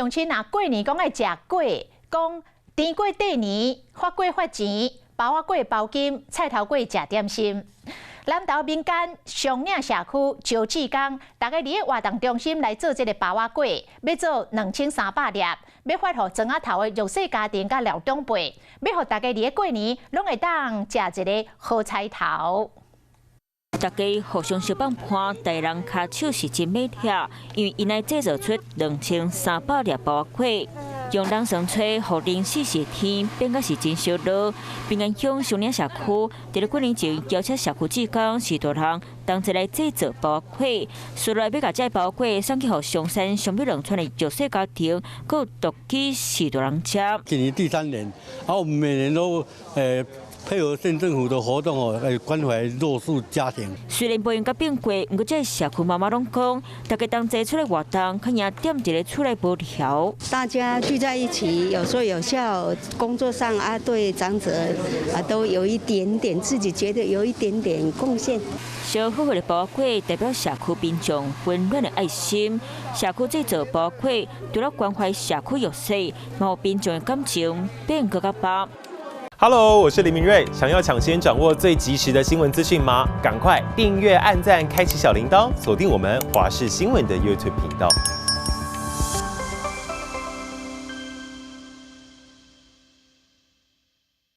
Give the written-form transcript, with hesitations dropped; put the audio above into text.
鄉親啊，過年講愛食粿，講甜粿綴年，發粿發錢，包仔粿包金，菜頭粿食點心。南投民間松嶺社區招志工，大家佇个活動中心來做這個包仔粿，欲做2300粒，欲發予莊仔頭的弱勢家庭佮老長輩，欲予大家佇个過年攏會當食一个好彩頭。大家互相相幫伴，大人跤手是真猛力，因為𪜶來製造出2300粒包仔粿，用人生吹，予零四時天變甲是真燒熱。平安鄉松嶺社區，佇咧過年前邀請社區志工序大人同齊來製造包仔粿，隨來欲共這包仔粿送去予松山松尾兩村的弱勢家庭，閣有獨居序大人食。今年第三年，啊，我們每年都配合縣政府的活動哦，來關懷弱勢家庭。雖然無閒共變過，毋過這社區媽媽攏講，大家同齊出來活動，較贏踮佇咧厝內無聊。大家聚在一起，有說有笑，工作上啊，對長者啊，都有一點點自己覺得有一點點貢獻。燒好好的包仔粿代表社區民眾溫暖的愛心。社區製造包仔粿，除了關懷社區弱勢，嘛予民眾的感情變閣較厚。 Hello，我是林明瑞。想要搶先掌握最及時的新聞資訊嗎？趕快訂閱、按讚、開啟小鈴鐺，鎖定我們華視新聞的 YouTube 頻道。